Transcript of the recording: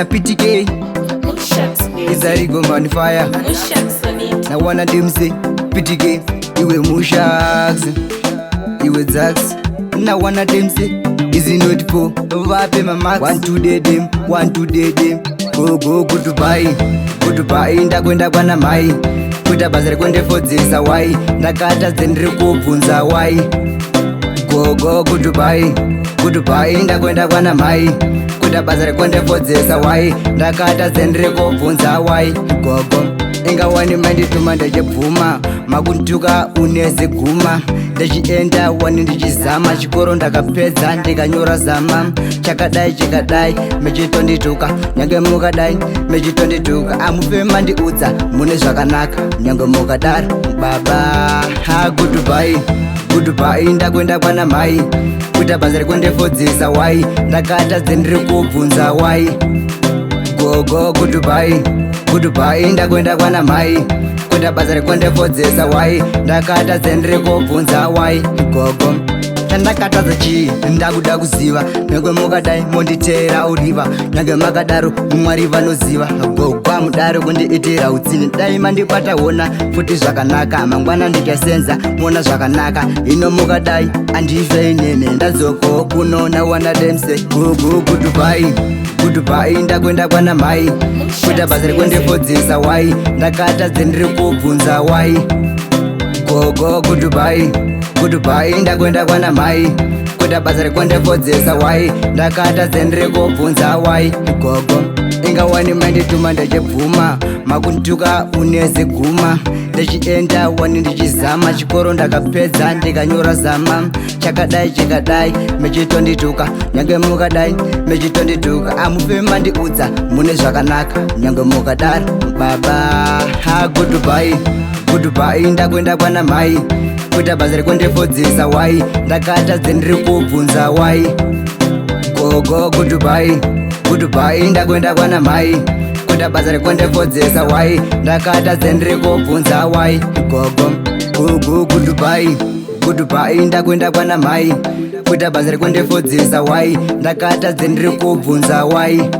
It's a PTK. Mushax It's a music. Rigo man fire. Mushax on it. Now one of them say PTK. Iwe Mushax. Iwe Zax. Now one of them say is it not for vape my max. One two day them. One two day them. Go go goodbye. Goodbye ndakwenda kwana mai. Kuita basa rekundifodzisa wai ndakatadze ndiri kubvunza wai. Gogo goodbye, goodbye ndakwenda kwana mai. Kuita basa rekundifodzesa wai ndakatadze ndiri kubvunza wai. Gogo ingawani mandituma ndachibvuma makuntuka uneziguma ndichienda wani ndichizama chikoro ndakapedza ndikanyora zama chakadai chikadai mechitondituka nyange mukadai mechitondituka amufe mandiudza mune zvakanaka nyange mukadaro baba. Ha, goodbye, goodbye ndakwenda kwana mai. Kuita basa rekundifodzisa wai ndakatadze ndiri kubvunza wai. Gogo goodbye, goodbye ndakwenda kwana mai. Kuita basa rekundifodzesa wai ndakatadze ndiri kubvunza wai. Gogo, chandakatadza chii? Ndakuda kuziva. Nyange mukadai monditeera uriva, nyange makadaro Mwari vanoziva. Gogo, amudaro kundiitira utsini. Dai mandibata wona futi zvakanaka, mangwana ndichasenza mona zvakanaka. Ino mukadai andife inene ndadzoko kuno nawana demse. Gogo goodbye, goodbye ndakwenda kwana mai. Kuita basa rekundifodzisa wai ndakatadze ndiri kubvunza wai. Gogo goodbye, goodbye ndakwenda kwana mai. Kuita basa rekundifodzesa wai ndakatadze ndiri kubvunza wai. Gogo, ingawani mandituma ndachibvuma makuntuka uneziguma ndichienda wani ndichizama chikoro ndakapedza ndikanyora zama chakadai chikadai mechitondituka nyange mukadai mechitondituka amufe mandiudza mune zvakanaka nyange mukadaro baba. Ha, goodbye, goodbye ndakwenda kwana mai. Kuita basa rekundifodzisa wai ndakatadze ndiri kubvunza wai. Gogo goodbye, goodbye ndakwenda kwana mai. Kuita basa rekundifodzesa wai ndakatadze ndiri kubvunza wai. Gogo, gogo goodbye, goodbye ndakwenda kwana mai. Kuita basa rekundifodzesa wai ndakatadze ndiri kubvunza wai.